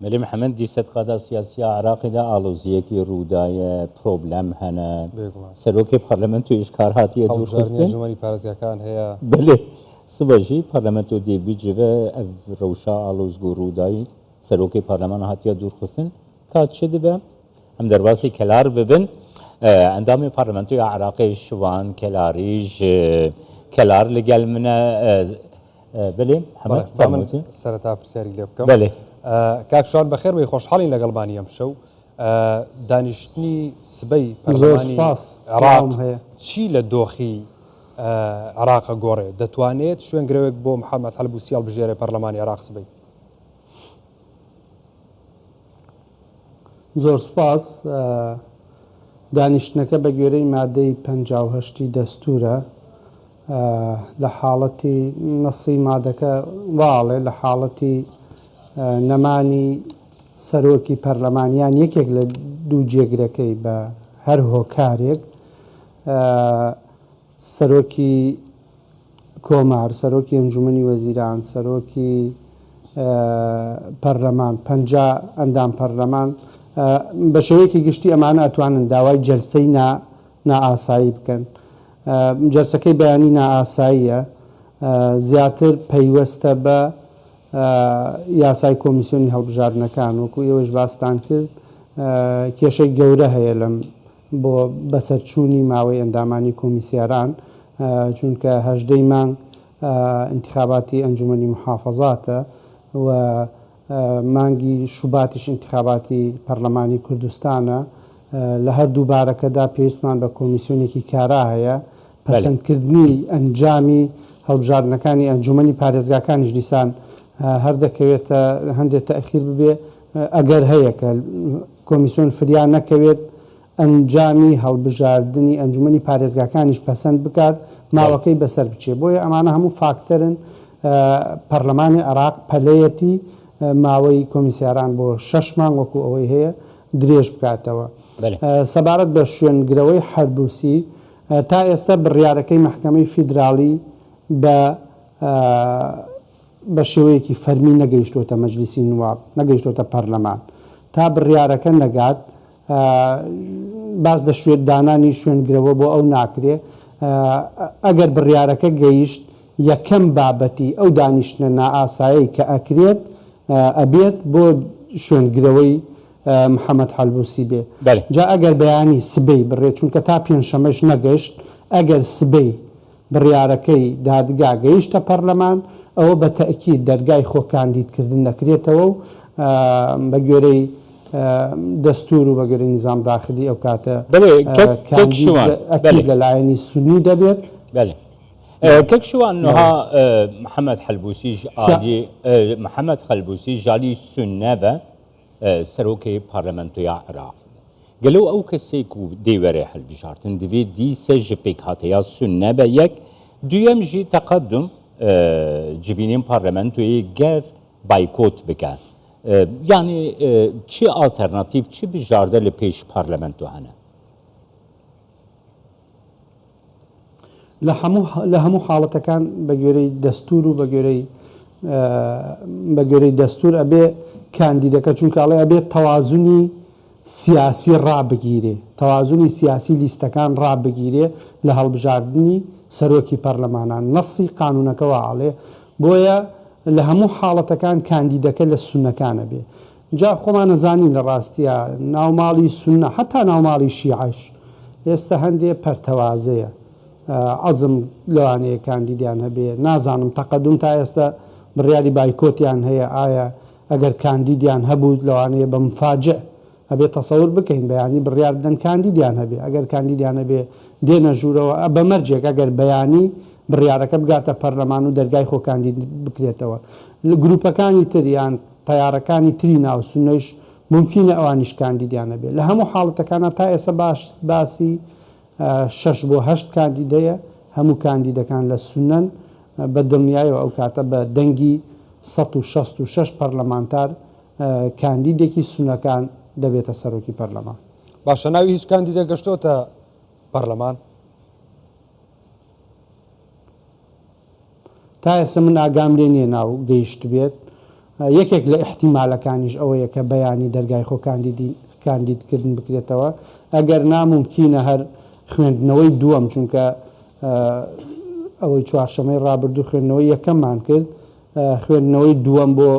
مەلێ محەمەد دیسە di qada siyasî ya Iraqê de aloziyekî rû daye, problem hene. Bêguman. Serokê parlamentoyê ji kar hatiye Hewljarnî dûrxistin. Encûmenî Parêzgekan heye. Belê, sibe jî parlamento dê bicive ev rewşa alozgû rû dayî. Serokê parlemana hatiye dûrxistin. Ka çi dibe? Em derbasî Kelar bibin. Endamê Parlamentoya Iraqê Şivan Kelarî ji Kelar li gel min e. Belê Hemed با من سەرەتا پرسیاری لێ بکەم. بەلێ. کاک شوان بەخێر بێی خۆشحاڵین لەگەڵمانی ئەمشەو. دانیشتنی سبەی زۆر پەرلەمانی سوپاس عێراق سڵاوم هەیە. چی لە دۆخی عێراق ئەگۆڕێ؟ دەتوانێت شوێنگرەوێک بۆ محەمەد حەلبوسی هەڵبژێرێ پەرلەمانی عێراق سبەی؟ زۆر سوپاس. دانیشتنەکە بە گوێرەی مادەی 58 ی دەستوورە لە حاڵەتی نەسی مادەکە وا ئەڵێ لە حاڵەتی نەمانی سەرۆکی پەرلەمان یان یەکێک لە دوو جێگرەکەی بە هەر هۆکارێک سەرۆکی کۆمار، سەرۆکی ئەنجومەنی وەزیران، سەرۆکی پەرلەمان، 50 ئەندام پەرلەمان بە شێوەیەکی گشتی ئەمانە ئەتوانن داوای جەلسەی نا نائاسایی بکەن. جەلسەکەی بەیانی نائاساییە، زیاتر پەیوەستە بە یاسای کۆمیسیۆنی هەڵبژاردنەکان، وەکو ئێوەیش باستان کرد کێشەی گەورە هەیە لەم بۆ بەسەرچوونی ماوەی ئەندامانی کۆمیسیاران، چونکە هەژدەی مانگ ئینتخاباتی ئەنجومەنی موحافەزاتە و مانگی شوباتیش ئینتخاباتی پەرلەمانی کوردستانە، لە هەردوو بارەکەدا پێویستمان بە کۆمیسیۆنێکی کارا هەیە، پەسەندکردنی ئەنجامی هەڵبژاردنەکانی ئەنجومەنی پارێزگاکانیش دیسان هەر دەکەوێتە هەندێ تەئخیر ببێ، ئەگەر هەیە کە کۆمیسیۆن فریا نەکەوێت ئەنجامی هەڵبژاردنی ئەنجومەنی پارێزگاکانیش پەسەند بکات، ماوەکەی بەسەر بچێ. بۆیە ئەمانە هەموو فاکتەرن، پەرلەمانی عێراق پەلەیەتی ماوەی کۆمیسیاران بۆ شەش مانگ وەکو ئەوەی هەیە درێژ بکاتەوە. سەبارەت بە شوێنگرەوەی حەلبوسی، تا ئێستا بڕیارەکەی مەحکەمەی فیدراڵی بە بە شێوەیەکی فەرمی نەگەیشتووەتە مەجلیسی نواب، نەگەیشتووەتە پەرلەمان. تا بڕیارەکە نەگات باس لە شوێن دانانی شوێنگرەوە بۆ ئەو ناکرێ. ئەگەر بڕیارەکە گەیشت یەکەم بابەتی ئەو دانیشتنە نائاسایەی کە ئەکرێت ئەبێت بۆ شوێنگرەوەی محەمەد حەلبوسی بێ. جا ئەگەر بەیانی سبەی بڕێ چونکە تا پێنجشەمەش نەگەشت ئەگەر سبەی بڕیارەکەی دادگا گەیشتە پەرلەمان، ئەوە بە تەئکید دەرگای خۆ کاندیدکردن دەکرێتەوە و بە گوێرەی دەستوور و بە گوێرەی نیزام داخلی ئەو کاتە کاندید ئەکید لە لایەنی سوننی دەبێت. بەلێ کەک شوان نها محەمەد حەلبوسی ژ ئالی محەمەد خەلبوسی ژالی سوننە ڤە سەرۆکێ پارلەمەنتۆیا عراقی بێ. گەلۆ ئەو کەسێ کو دێ وەرێ هەلبژارتن divê dîse ji pêkhateya Sunne be yek، duyem jî teqedum civînên parlamentoyê ger baykot bike. Yanî çi alternatîf, çi bijarde li pêş parlamento hene? لە هەموو لە هەموو حاڵەتەکان بە گوێرەی دەستور و بە گوێرەی بە گوێرەی دەستور ئەبێ کاندیدەکە چونکە ئەڵێ ئەبێ تەوازنی سیاسی ڕابگیرێ تەوازنی سیاسی لیستەکان ڕابگیرێ لە هەڵبژاردنی سەرۆکی پەرلەمانان نەسی قانونەکە وا ئەڵێ بۆیە لە هەموو حاڵەتەکان کاندیدەکە لە سونەکانە بێ جا خۆمان ئەزانین لە ڕاستیا ناوماڵی سوننە حەتا ناوماڵی شیعەش ئێستا هەندێ پەرتەوازەیە عەزم لەوانەیە کاندیدیان هەبێ نازانم تەقەدوم تا ئێستا بڕیاری بایکۆتیان هەیە ئایا ئەگەر کاندیدیان هەبوو لەوانەیە بە مفاجئ ئەبێ تەسەور بکەین بەیانی بڕیار بدەن کاندیدیان هەبێ ئەگەر کاندیدیان هەبێ دێنە ژوورەوە بە مەرجێک ئەگەر بەیانی بڕیارەکە بگاتە پەرلەمان و دەرگای خۆ کاندید بکرێتەوە گروپەکانی تر یان تەیارەکانی تری ناو سوننەیش مومکینە ئەوانیش کاندیدیان هەبێ. لە هەموو حاڵەتەکانا تا ئێستا باش باسی شەش بۆ هەشت کاندیدەیە، هەموو کاندیدەکان لە سوننەن، بە دڵنیایەوە ئەو کاتە بە دەنگی 166 پەرلەمانتار کاندیدێکی سوننەکان دەبێتە سەرۆکی پەرلەمان. باشە ناوی هیچ کاندیدێک گەشتۆتە پەرلەمان؟ تا ئێستا من ئاگام لێ نییە ناو گەیشتبێت. یەکێک لە ئیحتیمالەکانیش ئەوەیە کە بەیانی دەرگای خۆ کاندیدی کاندیدکردن بکرێتەوە، ئەگەر نا مومکینە هەر خوێندنەوەی دووەم، چونکە ئەوەی چوارشەمەی ڕابردوو خوێندنەوەی یەکەممان کرد، خوێندنەوەی دووەم بۆ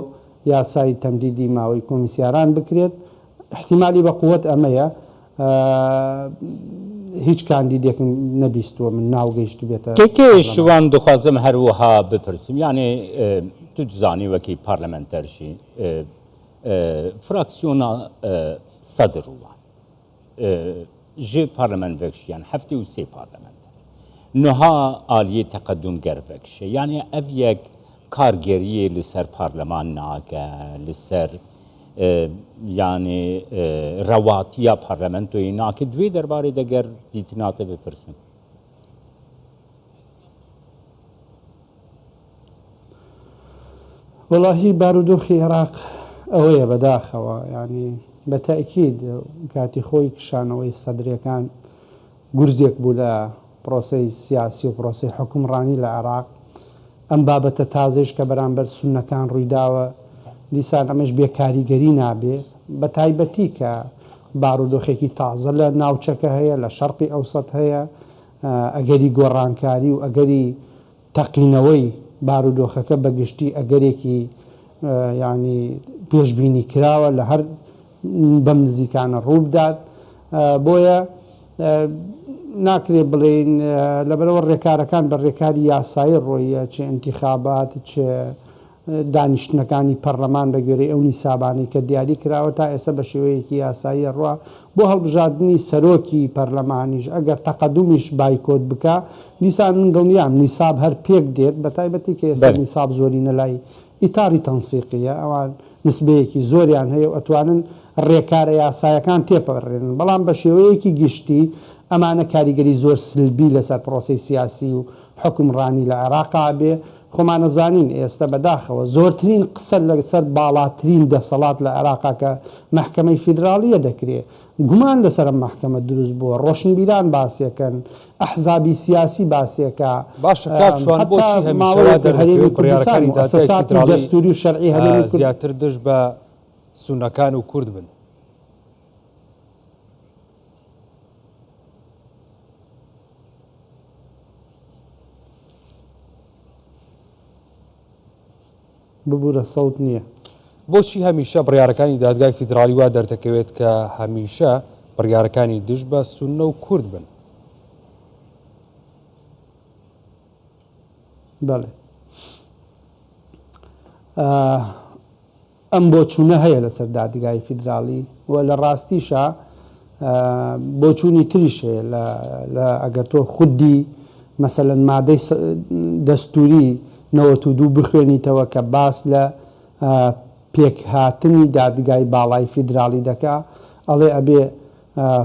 یاسای تەمدیدی ماوەی کۆمیسیاران بکرێت، ئیحتیمالی بە قوەت ئەمەیە، هیچ کاندیدێکم نەبیستووە من ناو گەیشتبێتە کێ پەرلەمان. شوان دخوازم هەر وها بپرسم یانێ تو دزانی وەکی پارلەمەنتەر ژی فراکسیۆنا سەدر وان ژ پارلەمەن ڤەکشیان 73 پارلەمەنتەر نها ئالیێ تەقەدوم گەر ڤەکشێ یانێ ئەڤ یەک کارگەریێ لسەر پارلەمان ناکە لسەر یانێ رەواتیا پارلەمەنتۆیی ناکە دوێ دەربارەی دەگەر دیتناتە بپرسم. وەڵاهی بارودۆخی عێراق ئەوەیە بەداخەوە یانی بە تەئکید کاتی خۆی کشانەوەی سەدرەکان گورزێک بوو لە پرۆسەی سیاسی و پرۆسەی حوکمڕانی لە عێراق، ئەم بابەتە تازەیش کە بەرامبەر سوننەکان ڕوویداوە، دیسان ئەمەیش بێ کاریگەری نابێ، بە تایبەتی کە بارودۆخێکی تازە لە ناوچەکە هەیە، لە شەرقی ئەوسەت هەیە، ئەگەری گۆڕانکاری و ئەگەری تەقینەوەی بارودۆخەکە بە گشتی ئەگەرێکی یانی پێشبینی کراوە لە هەر بەم نزیکانە ڕووبدات بۆیە ناکرێ بڵێین لەبەرەوە ڕێکارەکان بە ڕێکاری یاسایی ڕۆیە چ ئینتیخابات چ دانیشتنەکانی پەرلەمان بە گوێرەی ئەو نیسابانەی کە دیاری کراوە تا ئێستا بە شێوەیەکی یاسایی ئەڕوا بۆ هەڵبژاردنی سەرۆکی پەرلەمانیش ئەگەر تەقەدومیش بایکۆت بکا دیسان من دڵنیام نیساب هەر پێک دێت بە تایبەتی کە ئێستا نیساب زۆرینە لای ئیتاری تەنسیقیە ئەوان نسبەیەکی زۆریان هەیە و ئەتوانن ڕێکارە یاسایەکان تێپەڕێنن بەڵام بە شێوەیەکی گشتی ئەمانە کاریگەری زۆر سلبی لەسەر پرۆسەی سیاسی و حوکمڕانی لە عێراقا ئەبێ خۆمان ئەزانین ئێستە بەداخەوە زۆرترین قسە لەسەر باڵاترین دەسەڵات لە عێراقا کە مەحکەمەی فیدراڵیە دەکرێ گومان لەسەر ئەم مەحکەمە دروست بووە ڕۆشنبیران باسیەکەن ئەحزابی سیاسی باسیەکا باشە کاک شوان حەتا بۆچی هەمیشە وا ماوەیەک دەردەکەوێت هەرێمی کوردستان بڕیارەکانی دادگای موئەسەساتی فیدراڵی دەستوری و شەرعی هەرێمی کورد زیاتر دژ بە سوننەکان و کورد بن؟ ببورە سەوت نیە. بۆچی هەمیشە بڕیارەکانی دادگای فیدراڵی وا دەردەکەوێت کە هەمیشە بڕیارەکانی دژ بە سوننە و کورد بن؟ بەڵێ. ئەم بۆچوونە هەیە لەسەر دادگای فیدراڵی و لە ڕاستیشا بۆچوونی تریش هەیە لە ئەگەر تۆ خودی مەسەلەن مادەی دەستووری 92 بخوێنیتەوە کە باس لە پێکهاتنی دادگای باڵای فیدراڵی دەکا ئەڵێ ئەبێ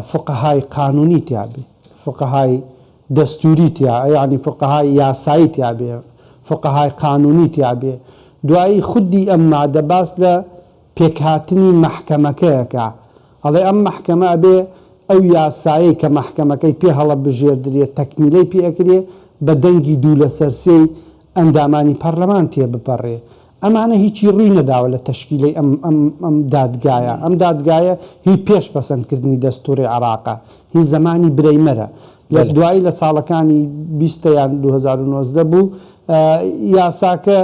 فوقەهای قانونی تیا بێ فوقەهای دەستوری تیا یانی فوقەهای یاسایی تیا بێ فوقەهای قانونی تیا بێ دوایی خودی ئەم مادە باس لە پێکهاتنی مەحکەمەکەیەکە ئەڵێ ئەم مەحکەمە ئەبێ ئەو یاسایەی کە مەحکەمەکەی پێ هەڵەبژێردرێ تەکمیلەی پێ ئەکرێ بە دەنگی دوو لەسەر سێی ئەندامانی پەرلەمان تێبپەڕێ ئەمانە هیچی ڕووی نەداوە لە تەشکیلەی ئەم ئەم ئەم دادگایە، ئەم دادگایە هی پێش پەسەندکردنی دەستووڕی عێراقە، هی زەمانی برەیمەرە، لە دوایی لە ساڵەکانی بیستە یان 2019 بوو یاساکە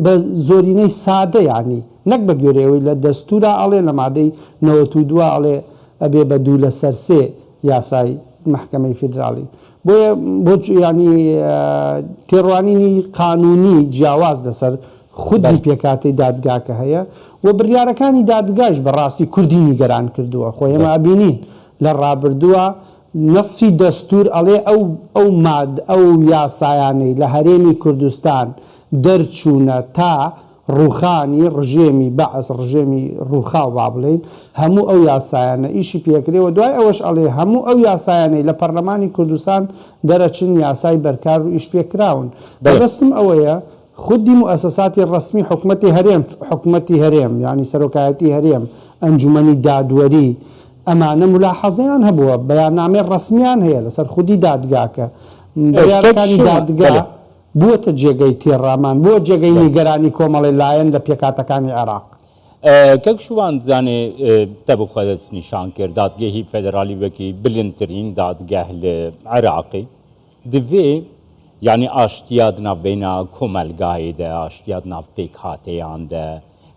بە زۆرینەی سادە یانی نەک بە گوێرەی ئەوەی لە دەستوورا ئەڵێ لە مادەی 92 ئەڵێ ئەبێ بە دوو لەسەر سێ یاسای مەحکەمەی فیدراڵی بۆیە بۆ یانی تێڕوانینی قانونی جیاواز لەسەر خودی پێکهاتەی دادگاکە هەیە و بڕیارەکانی دادگایش بەڕاستی کوردی نیگەران کردووە خۆ ئێمە ئەبینین لە ڕابردووە نەسی دەستور ئەڵێ ئەو ئەو ماد ئەو یاسایانەی لە هەرێمی کوردستان دەرچوونە تا ڕووخانی ڕژێمی بەعس، ڕژێمی ڕووخاو با بڵێین، هەموو ئەو یاسایانە ئیشی پێکرێ و دوای ئەوەش ئەڵێ هەموو ئەو یاسایانەی لە پەرلەمانی کوردستان دەرەچن یاسای بەرکار و ئیشپێکراون. مەبەستم ئەوەیە خودی موئەسەساتی ڕەسمی حکومەتی هەرێم، حکومەتی هەرێم یانی سەرۆکایەتی هەرێم، ئەنجومەنی دادوەری، ئەمانە مولاحەزەیان هەبووە، بەیاننامەی ڕەسمیان هەیە لەسەر خودی دادگاکە، بڕیارەکانی دادگا. بووەتە جێگەی تێڕامان، بووە جێگەی نیگەرانی کۆمەڵێ لایەن لە پێکهاتەکانی عێراق. کاک شوان زانێ تە بۆ خۆ دەستنیشان کرد دادگهی فێدرالی وەکی بلندترین دادگەه لە عێراقی دڤێ یانی ئاشتیا د ناڤ بەینا کۆمەلگایێ دە، ئاشتیا د ناڤ پێکهاتەیان دە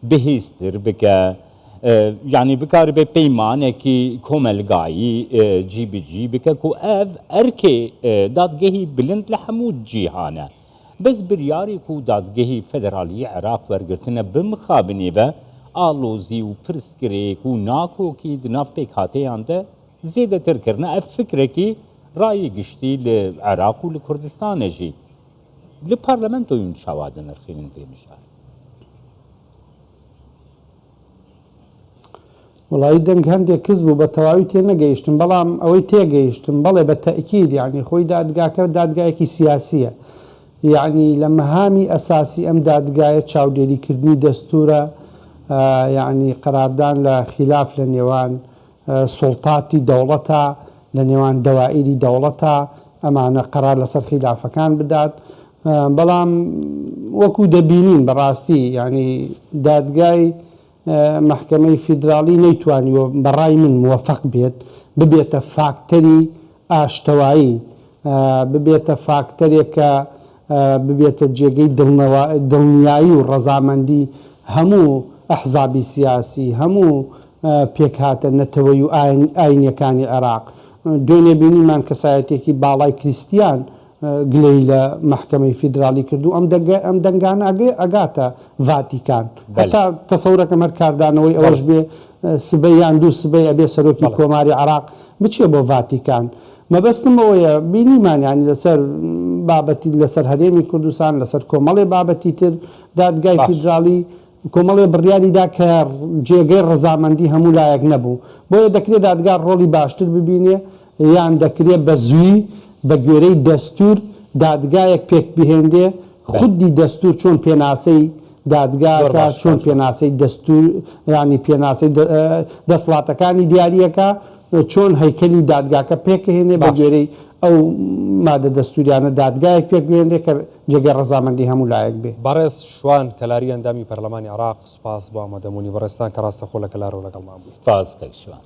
بهێزتر بکە، یانی بکاربێ پەیمانێکی کۆمەلگایی جیبجی بکە کو ئەڤ ئەرکێ دادگەهی بلند لە هەموو جیهانە. بەس بریارێ کو دادگەهی فێدرالی عێراق وەرگرتنە بمخابنێ ڤە ئاڵۆزی و پرسگرێک و ناکۆکی د ناڤ پێکهاتەیان دە زێدەتر کرنە ئەڤ فکرەکی ڕای گشتی لە عێراق و لە کوردستانە ژی لە پارلەمەنتۆیون چاوا دنرخینن ڤێ مژار؟ وەڵایی دەنگ هەندێک کز بوو بە تەواوی تێنەگەیشتم بەڵام ئەوەی تێگەیشتم بەڵێ بە تەئکید یانی خۆی دادگاکە دادگایەکی سیاسیە یانی لە مەهامی ئەساسی ئەم دادگایە چاودێری کردنی دەستورە یانی قەراردان لە خیلاف لە نێوان سوڵتاتی دەوڵەتە لە نێوان دەوائیری دەوڵەتە ئەمانە قەرار لەسەر خیلافەکان بدات بەڵام وەکو دەبینین بەڕاستی یانی دادگای مەحکەمەی فیدراڵی نەیتوانیوە بە ڕای من موەفەق بێت ببێتە فاکتەری ئاشتەوایی، ببێتە فاکتەرێک کە ببێتە جێگەی دڵنیایی و ڕەزامەندی هەموو ئەحزابی سیاسی، هەموو پێکهاتە نەتەوەیی و ئاینییەکانی عێراق. دوێنێ بینیمان کەسایەتییەکی باڵای کریستیان گلەیی لە مەحکەمەی فیدراڵی کرد و ئەم دەنگە ئەم دەنگانە ئەگاتە ڤاتیکان. هەتا تەسەورەکەم هەر کاردانەوەی ئەوەش بێ سبەی یان دوو سبەی ئەبێ سەرۆکی کۆماری عێراق بچێ بۆ ڤاتیکان. مەبەستم ئەوەیە بینیمان یانی لەسەر بابەتی لەسەر هەرێمی کوردستان لەسەر کۆمەڵێ بابەتی تر دادگای فیدراڵی کۆمەڵێ بڕیاری دا کە جێگەی ڕەزامەندی هەموو لایەک نەبوو. بۆیە دەکرێ دادگا ڕۆڵی باشتر ببینێ یان دەکرێ بە زووی بە گوێرەی دەستوور دادگایەک پێک بهێنرێ، خودی دەستوور چۆن پێناسەی دادگا ئەکا، چۆن پێناسەی دەستوور یانی پێناسەی دەسڵاتەکانی دیاری ئەکا، چۆن هەیکەلی دادگاکە پێکهێنێ بە گوێرەی ئەو مادە دەستووریانە دادگایەک پێک بهێنرێ کە جێگەی ڕەزامەندی هەموو لایەک بێ. بەڕێز شوان کەلاری ئەندامی پەرلەمانی عێراق سوپاس بۆ ئامادەبوونی بەڕێزتان کە ڕاستەخۆ لە کەلارەوە لەگەڵمان بوویت. سپاس کاک شوان.